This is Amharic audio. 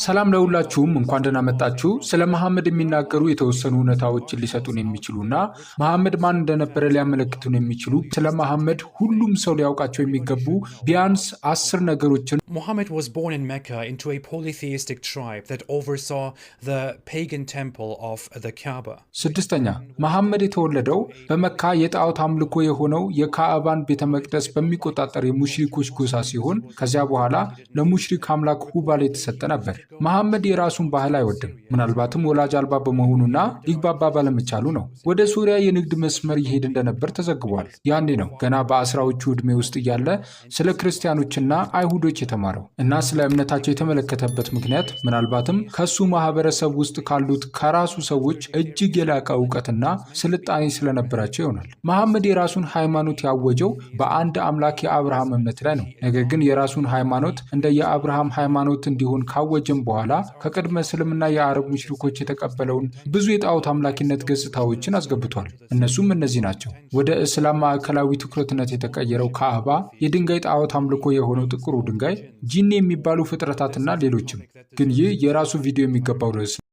ሰላም ለሁላችሁም፣ እንኳን ደህና መጣችሁ። ስለ መሐመድ የሚናገሩ የተወሰኑ እውነታዎችን ሊሰጡን የሚችሉና መሐመድ ማን እንደነበረ ሊያመለክቱን የሚችሉ፣ ስለ መሐመድ ሁሉም ሰው ሊያውቃቸው የሚገቡ ቢያንስ 10 ነገሮችን Muhammad was born in Mecca into a polytheistic tribe that oversaw the pagan temple of the Kaaba. ስድስተኛ፣ መሐመድ የተወለደው በመካ የጣዖት አምልኮ የሆነው የካዕባን ቤተ መቅደስ በሚቆጣጠር የሙሽሪኮች ጎሳ ሲሆን ከዚያ በኋላ ለሙሽሪክ አምላክ ሁባል የተሰጠ ነበር። መሐመድ የራሱን ባህል አይወድም። ምናልባትም ወላጅ አልባ በመሆኑና ሊግባባ ባለመቻሉ ነው። ወደ ሶሪያ የንግድ መስመር ይሄድ እንደነበር ተዘግቧል። ያኔ ነው ገና በ10ዎቹ ዕድሜ ውስጥ እያለ ስለ ክርስቲያኖችና አይሁዶች የተማረው እና ስለ እምነታቸው የተመለከተበት ምክንያት ምናልባትም ከሱ ማህበረሰብ ውስጥ ካሉት ከራሱ ሰዎች እጅግ የላቀ እውቀትና ስልጣኔ ስለነበራቸው ይሆናል። መሐመድ የራሱን ሃይማኖት ያወጀው በአንድ አምላክ የአብርሃም እምነት ላይ ነው። ነገር ግን የራሱን ሃይማኖት እንደ የአብርሃም ሃይማኖት እንዲሆን ካወጀም በኋላ ከቅድመ እስልምና የአረብ ሙሽሪኮች የተቀበለውን ብዙ የጣዖት አምላኪነት ገጽታዎችን አስገብቷል። እነሱም እነዚህ ናቸው። ወደ እስላም ማዕከላዊ ትኩረትነት የተቀየረው ካዕባ፣ የድንጋይ ጣዖት አምልኮ የሆነው ጥቁሩ ድንጋይ፣ ጂኒ የሚባሉ ፍጥረታትና ሌሎችም። ግን ይህ የራሱ ቪዲዮ የሚገባው ርዕስ ነው።